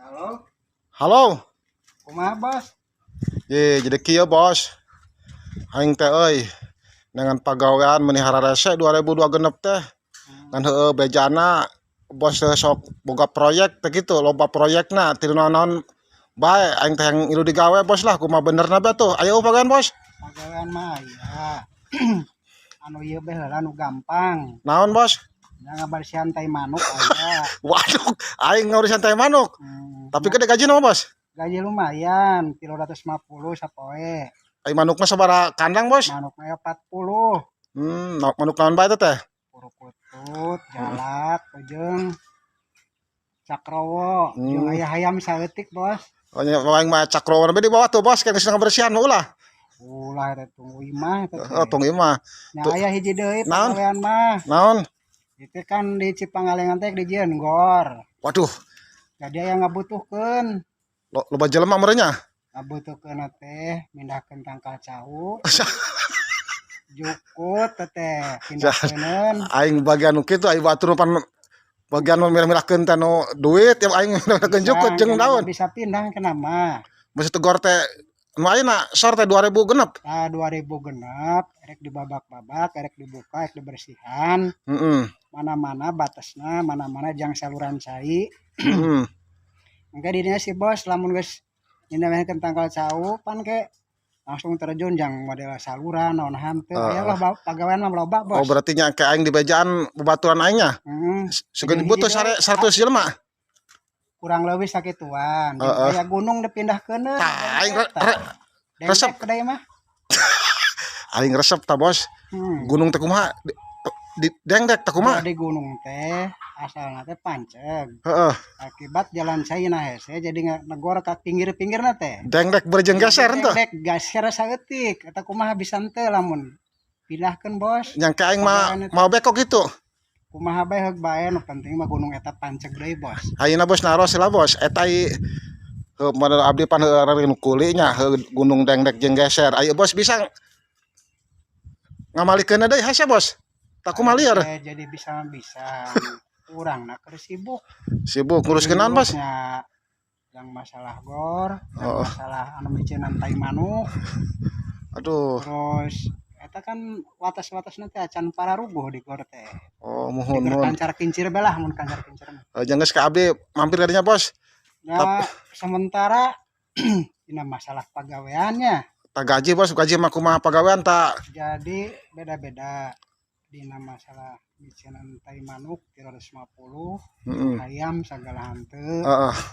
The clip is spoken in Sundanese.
Halo, Halo. Kumaha, Bos? Ye, jadi kieu, Bos. Aing teh euy dengan pagawean meuni hararese 2026 teh. Ngan heueuh bejana bos teh sok boga proyek teh kitu, loba proyekna ti naon bae aing teh yang ngilu digawe, Bos, lah. Kumaha benerna be tuh? Ayo pagawean, Bos. Pagawean mah aya. Anu ieu be heula nu gampang. Naon, Bos? Nya ngabersihan tai manuk aya. Waduh, aing ngurusan tai manuk. Tapi gede gaji mah, Bos. Gaji lumayan, 350 sapoe. Ai manuk mah sabaraha kandang, Bos? Manukna aya 40. Manuk naon bae teh teh? Purukutut, jalak, jeung cakrowo, jeung aya hayam saeutik, Bos. Oh, nya aing mah cakrowo be di bawah tuh, Bos, kan geus ngabersihan mah ulah. Ulah, eta tunggu imah eta teh. Oh, tunggu imah. Nya Tuh. aya hiji deui Naon? Pagawean mah. Naon? Itu kan di Cipangalengan teh dijieun gor. Waduh, Jadi aya ngabutuhkeun. Loba jelema meureun nya. Ngabutuhkeun teh mindahkeun tangkal cau. Jukut teh pindahkeuneun. Aing bagian nu kitu, aing batur pan bagian nu milah-milahkeun teh nu duit ya, aing milahkeun jukut jeung daun. Bisa pindah ke nama. Maksud gor teh nu ayeuna sor teh 2000 genep. Nah, 2000 genep, erek dibabak-babak, erek dibuka, erek dibersihan. Mana-mana batasna, mana-mana jang saluran cai. Engke dirinya si bos lamun geus nyindahkeun tangkal cau pan ke langsung terjun jang model saluran naon hanteu. Aya lah pagawean mah loba, Bos. Oh, berarti nya ke aing di bejaan babaturan aing nya. Heeh. Sugan Hiji butuh deui. sare 100 jelema. Kurang lebih sakituan. Heeh. Aya gunung dipindahkeun. Tah, aing resep. Resep mah. Aing resep ta, Bos. Gunung teh kumaha? Di dengdek teh kumaha? Di gunung teh asalna teh panceg. Akibat jalan caina hese jadi negor ka pinggir-pinggirna teh. Dengdek berjeng geser henteu. Dengdek geser saeutik. Eta kumaha bisa henteu lamun pindahkeun, Bos? Yang ke aing mah Pagawean eta. Mau beko gitu. Kumaha bae heug bae, nu penting mah gunung eta panceg deui, Bos. Ayeuna, Bos, naros lah, Bos. Eta heuh model abdi pan heueuh nu kuli nya heuh gunung dengdek jeung geser. Ayo, Bos, bisa ngamalikeun deui hese, Bos. Tak kumaha lieur? Jadi bisa bisa urang na keur sibuk. Sibuk nguruskeun naon, Bos? Ngurusnya yang masalah gor, yang masalah anu miceunan tai manuk, Aduh. Terus eta kan watas-watas nanti acan pararuguh di gor teh. Oh, Di muhun gor muhun. Kancar kincir belah mun kancar kincir mah. Jangan geus ka abdi mampir kadinya, Bos. Nah, sementara dina masalah pagaweannya. Tak gaji, Bos, gaji mah kumaha pagawean tak? Jadi beda-beda dina masalah miceunan tai manuk 350, hayam sagala hanteu. Heeh.